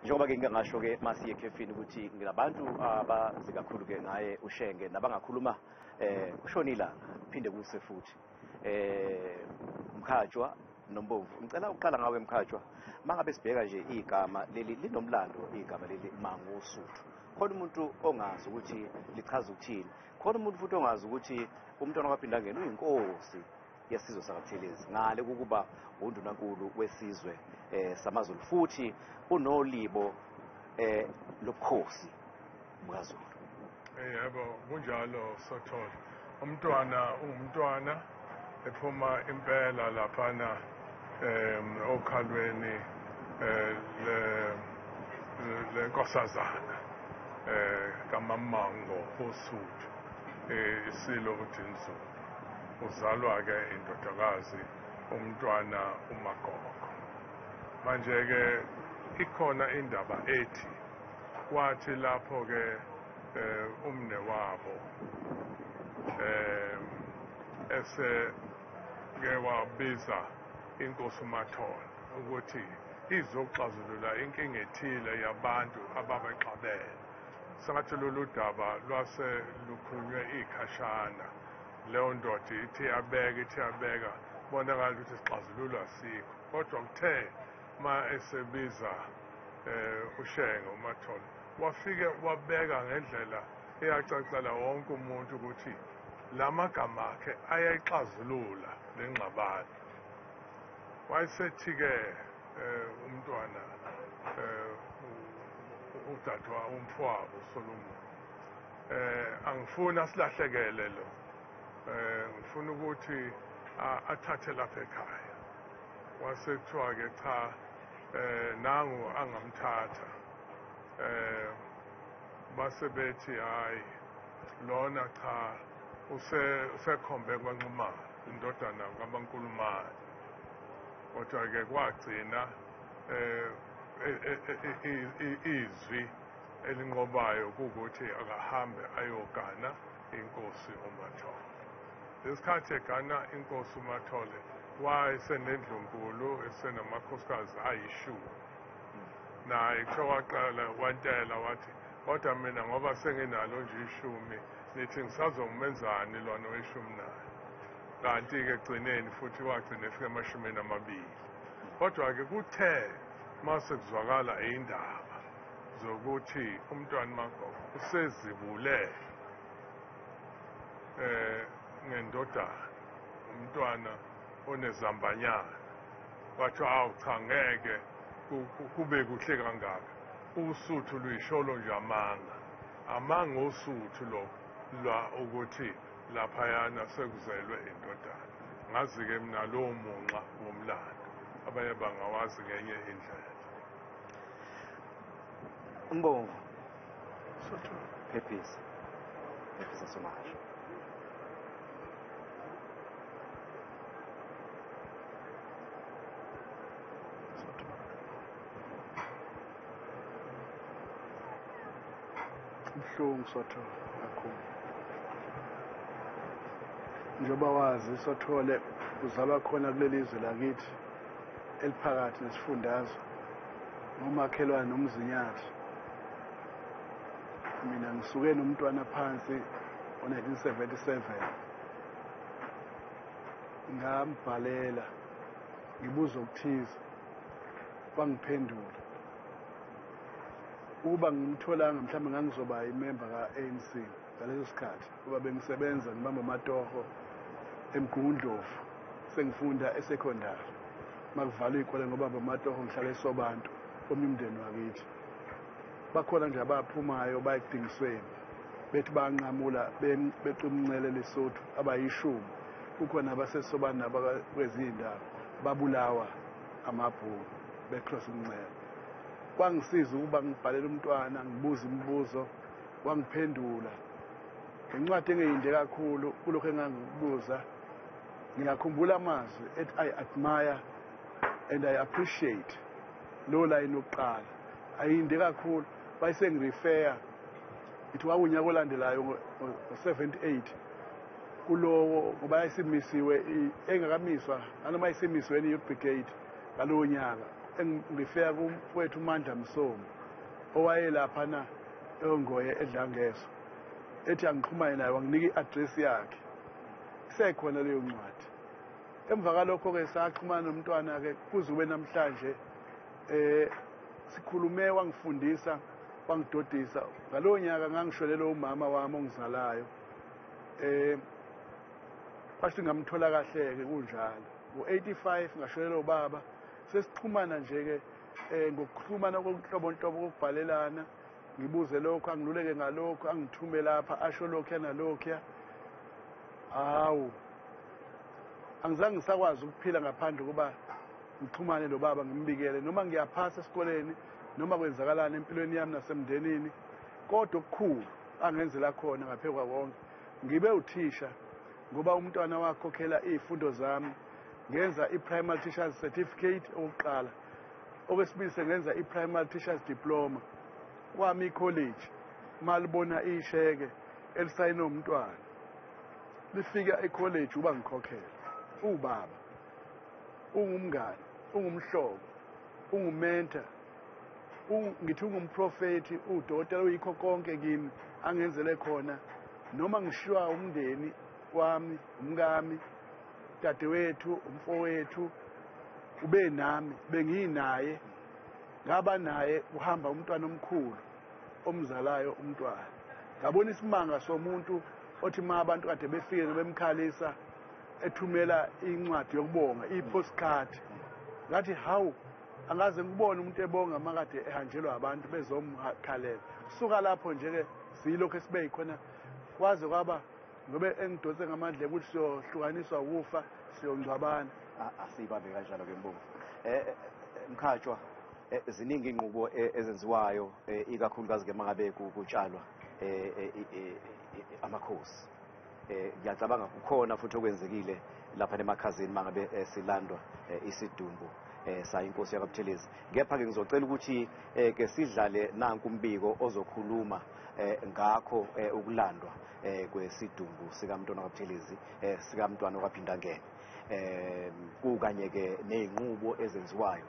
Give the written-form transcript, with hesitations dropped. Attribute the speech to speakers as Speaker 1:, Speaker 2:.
Speaker 1: Njengoba-ke ngike ngasho-ke masiye ekhefini ukuthi nginabantu abazi kakhulu-ke ngaye uShenge nabangakhuluma kushona ilanga kuphinde kuse futhi. Mkhatshwa noMbomvu, ngicela ukuqala ngawe Mkhatshwa. Mangabe sibheka nje igama leli linomlando, igama leli Mangosuthu, khona umuntu ongazi ukuthi lichaza ukuthini, khona umuntu futhi ongazi ukuthi umntwana kwaPhindangene uyinkosi yesizwe sakaButhelezi, ngale kukuba undunankulu wesizwe samaZulu, futhi unolibo lobukhosi bukaZulu.
Speaker 2: Yebo, kunjalo Sothole. Umntwana ungumntwana ephuma impela laphana okhalweni lenkosazana kaMamango Osuthu, isilo uDinizulu. Uzalwa-ke indodakazi umntwana uMagogo. Manje-ke ikhona indaba ethi wathi lapho-ke umne wabo ese-ke wabiza inkosi uMathole ukuthi izoxazulula inkinga ethile yabantu ababexabene. Sengathi lolu daba lwase lukhulunywe ikhashana, leyo ndoda ithi yabeka, ithi yabeka, bonakala ukuthi isixazululo asikho. Kodwa kuthe ma esebiza uShenge uMathole, wafike wabeka ngendlela eyacacela wonke umuntu ukuthi lamagama akhe ayayixazulula lengxabano. Wayesethi-ke umntwana udadwa umfowabo uSolomon, angifuni asilahlekele lo, ngifuna ukuthi athathe lapha ekhaya. Wase kuthiwa-ke cha, nangu angamthatha. Base bethi hayi lona cha, usekhombe kwaNxumalo, indodana kaMankulumane. Kodwa-ke kwagcina izwi elinqobayo kukuthi akahambe ayogana inkosi uMathole. Lesikhathi egana inkosi uMathole wayesenendlunkulu esenamakhosikazi ayishumi. Naye kuthiwa waqala wantela wathi, kodwa mina ngoba senginalo nje ishumi, nithi ngisazomenzani lona weshumi naye? Kanti-ke ekugcineni futhi wagcina efika emashumini amabili. Kodwa-ke kuthe mase kuzwakala indaba zokuthi umntwana Magogo usezibule ngendodana, umntwana onezambanyana, kwathiwa awu cha, ngeke kube kuhle kangaka. Usuthu luyisholo nje amanga, amanga osuthu lo lwa ukuthi laphayana sekuzelwe indodana. Ngazi-ke mina lowo munxa womlando, abanye bangawazi ngenye indlela.
Speaker 1: Mbomvu, phephisa, phephisa Somahashe.
Speaker 3: Kubuhlungu Sothole kakhulu. Njengoba wazi Sothole uzalwa khona kuleli zwe lakithi eliphakathi nesifundazwe, ngomakhelwane nomzinyathi. Mina ngisuke nomntwana phansi ngo-1977, ngambhalela ngibuza okuthize, wangiphendula. Ukuba ngimtholanga mhlawumbe ngangizoba imemba ka-ANC ngaleso sikhathi, ngoba bengisebenza ngibamba amatoho eMgungundlovu, sengifunda esekhondari. Makuvalwa iy'kole ngobamba amatoho ngihlala eSobantu komunye umndeni wakithi. Bakhona nje abaphumayo baye ekudingisweni, bethi banqamula beqa umncele Lesotho abayishumi. Kukhona abaseSobantu nabakwezinye iy'ndawo babulawa amabhunu becross umncele. Kwangisiza ukuba ngibhalele umntwana ngibuze imibuzo, wangiphendula ngencwadi engeyinde kakhulu kulokhu engangikubuza. Ngiyakhumbula amazwi ethi I admire and I appreciate lo line wokuqala, ayinde kakhulu. Bayisengirefer ithi wawunyaka olandelayo ngo-78 kulowo, ngoba yayisimisiwe engakamiswa nanoma isimisiwe i-Youth Brigade ngalowo nyaka. Engifika kumfowethu uMandla Msomi owayelaphana eNgoye eDlangeso, ethi angixhumane naye, wanginika i-address yakhe, isekhona leyo ncwadi. Emva kalokho-ke saxhumana nomntwana-ke kuze kube namhlanje. Sikhulume, wangifundisa, wangidodisa. Ngalowo nyaka ngangishonelwe umama wami ongizalayo, kwathi ngamthola kahle-ke kunjalo. Ngo-85 ngashonelwa ubaba. Sesixhumana nje-ke ngokuxhumana kokuhlobonhlobo kokubhalelana, ngibuze lokho, angiluleke ngalokho, angithume lapha, asho lokhuya nalokhuya. Hawu, angizange ngisakwazi ukuphila ngaphandle kuba ngixhumane nobaba, ngimbikele noma ngiyaphasa esikoleni noma kwenzakalani empilweni yami nasemndenini. Kodwa okukhulu angenzela khona ngaphezu konke, ngibe uthisha ngoba umntwana wakhokhela iy'fundo zami. Ngenza i-primary teachers certificate okokuqala, okwesibili sengenza i-primary teachers diploma. Kwami i-college malibona isheke elisayinwe umntwana lifika e-college uba ngikhokhela. Ubaba ungumngani, ungumhlobo, ungu-mentor, ngithi ungumprofethi, udokotela, uyikho konke kimi angenzele khona. Noma ngishiywa umndeni wami, umkami, dadewethu, umfowethu, ube nami, benginaye, ngaba naye. Kuhamba umntwana omkhulu omzalayo umntwana, ngabona isimanga somuntu othi ma abantu kade befike bemkhalisa ethumela incwadi yokubonga, i-postcard. Ngathi hawu, angaze ngibone umuntu ebonga makade ehanjelwa abantu bezomkhalela. Kusuka lapho nje-ke siyilokhu esibe yikhona kwaze kwaba ngobe engidonse ngamandla ukuthi siyohlukaniswa ukufa, siyongcwabana.
Speaker 1: Asiyibambe kanjalo-ke Mbomvu. Mkhatshwa, ziningi iy'nqubo ezenziwayo, ikakhulukazi-ke mangabe kutshalwa amakhosi. Ngiyacabanga kukhona futhi okwenzekile lapha nemakhazeni mangabe silandwa isidumbu sayinkosi yakwaButhelezi. Kepha-ke ngizocela ukuthi ke sidlale nanku umbiko ozokhuluma ngakho ukulandwa kwesidumbu sikamntwana kwaButhelezi, sikamntwana kwaPhindangene, kukanye-ke ney'nqubo ezenziwayo.